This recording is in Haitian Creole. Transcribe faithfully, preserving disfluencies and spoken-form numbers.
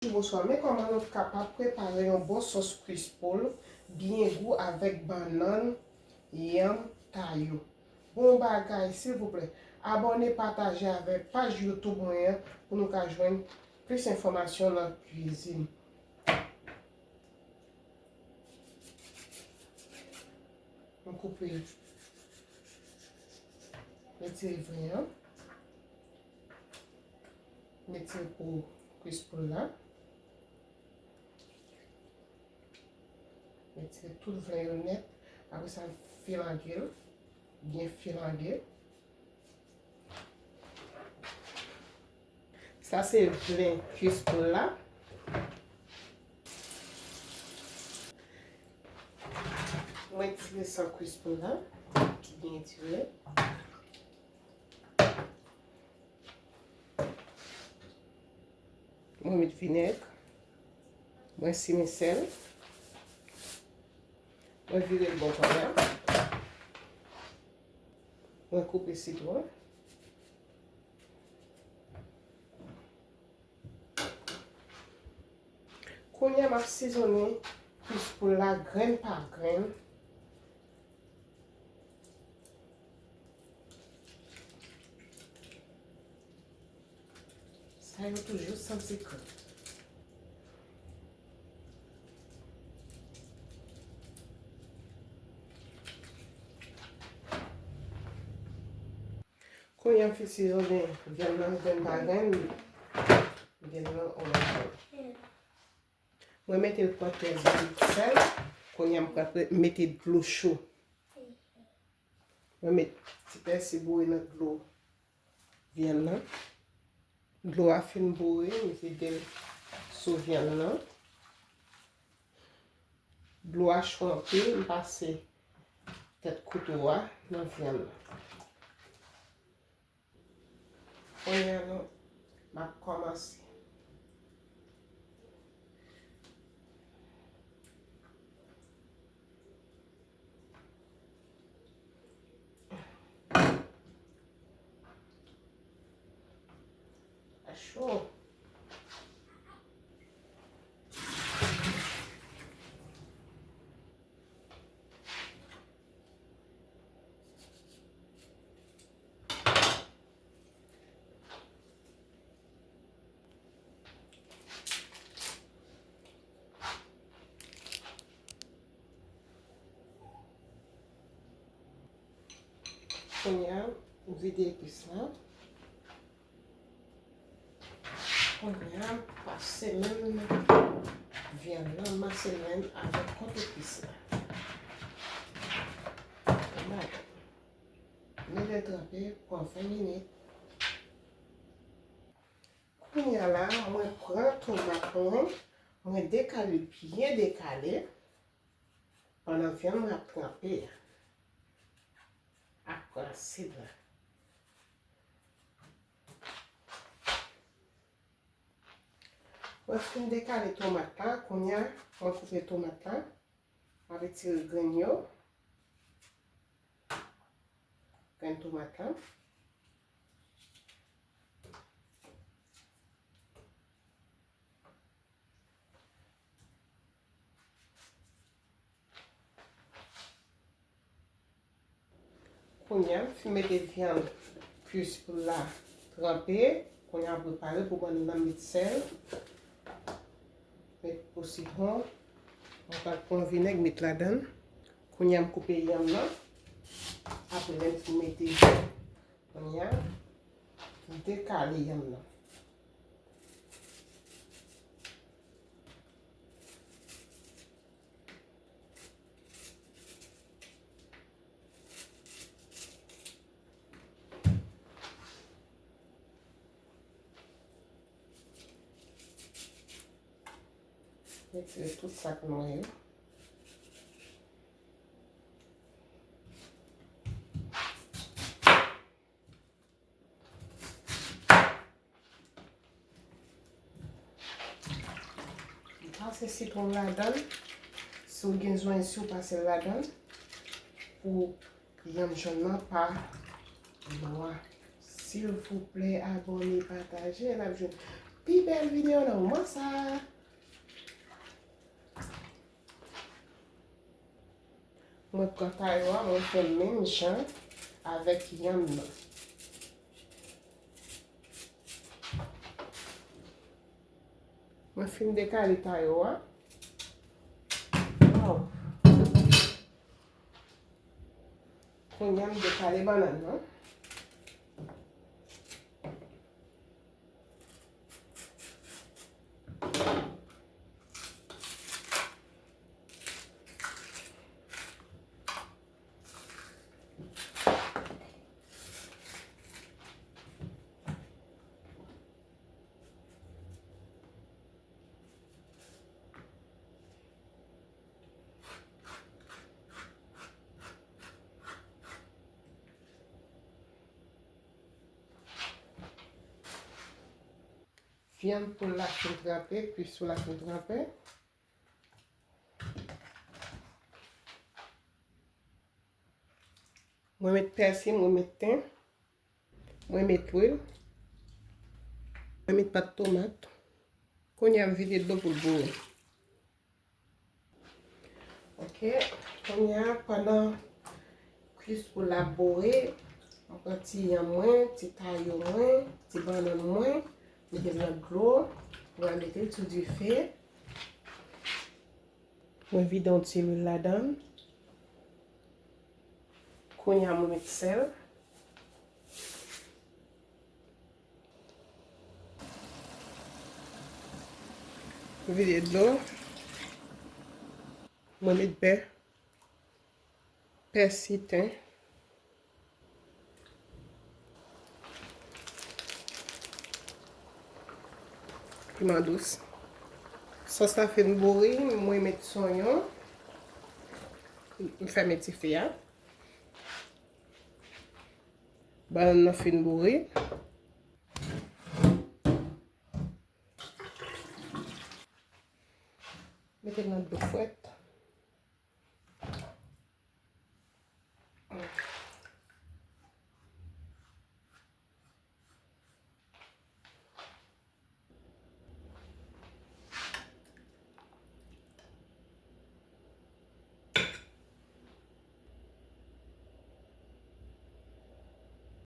Bonjou, bonswa. Men kòman nou kapab prepare yon bon sòs kwis poul byen gou avèk bannann, yanm, tayo. Bon bagay, silvouplè. Abòne, pataje avèk paj YouTube mwen an pou nou ka jwenn plis enfòmasyon nan kwizin. M koupe. Retire grenn an. Retire po kwis poul la. Retire tout grenn yo nèt. Apre sa, m filange l. Byen filange. Sa se grenn kwis poul la. Mwen tire san kwis poul la. Byen tire. Mwen met vinèg. Mwen simen sèl. Mwen vire l bò pa la. Mwen koupe sitwon. Kounye a, m ap sizonnen kwis poul la grenn pa grenn. Sa yo toujou santi krant. Kounye a m fin sizonnen vyann nan grenn pa grenn, vyann nan an. Mwen mete l pran trèz minit sèl. Kounye a m pral mete dlo cho. Mwen met ti pèsi boure nan dlo vyann nan. Dlo a fin boure, m vide l sou vyann nan. Dlo a cho anpil, m pase tèt kouto a nan vyann nan. Kounye a nou, m ap kòmanse. A cho. Kounye a, m vide epis la. Kounye a, m pase menm vyann nan, m pase menm avèk kòk epis la. Mete l tranpe pou ven minit. Kounye a la, mwen pran tomat mwen, mwen dekale l byen dekale, pandan vyann mwen ap tranpe a, ak pran sid la. Mwen fin dekale tomat la, kounye a, mwen koupe tomat la, mwen retire grenn yo, grenn tomat la. Kounye a, m fin mete vyann kwis poul la tranpe. Kounye a, m prepare pou bannann nan, met sèl. Met po sitwon. Mwen pral pran vinèg, met ladan l. Kounye a, m koupe yanm nan. Apre, lè m fin mete Kounye a, m dekale yanm nan. Retire tout sa k nwa yo. M pase sitwon ladan l. Si w gen zonyon, si w pase l ladan l pou yanm jòn nan pa nwa. Silvouplè, abòne, pataje, n ap jwenn Pi bèl videyo nan moman sa. Mwen pran tayo a, mwen fè menm jan avèk yanm nan. Mwen fin dekale tayo a. Wow. Kounye a m dekale bannann nan. Vyann poul la fin tranpe, kwis poul la fin tranpe. Mwen met pèsi, mwen met ten, mwen met lwil, mwen met pat tomat. Kounye a m vide dlo pou l boure. Ok, kounye a, pandan kwis poul la ap boure, m pran ti yanm mwen, ti tayo mwen, ti bannann mwen, mete l nan dlo, m pral mete l sou dife. Mwen vide yon ti lwil ladan l. Kounye a, mwen met sèl. Vide dlo. Mwen met bè, pèsi, ten, piman dous. Sòs la fin bouri, mwen met sonyon. M fèmen dife a. Bannann nan fin bouri. Mete l nan dlo frèt.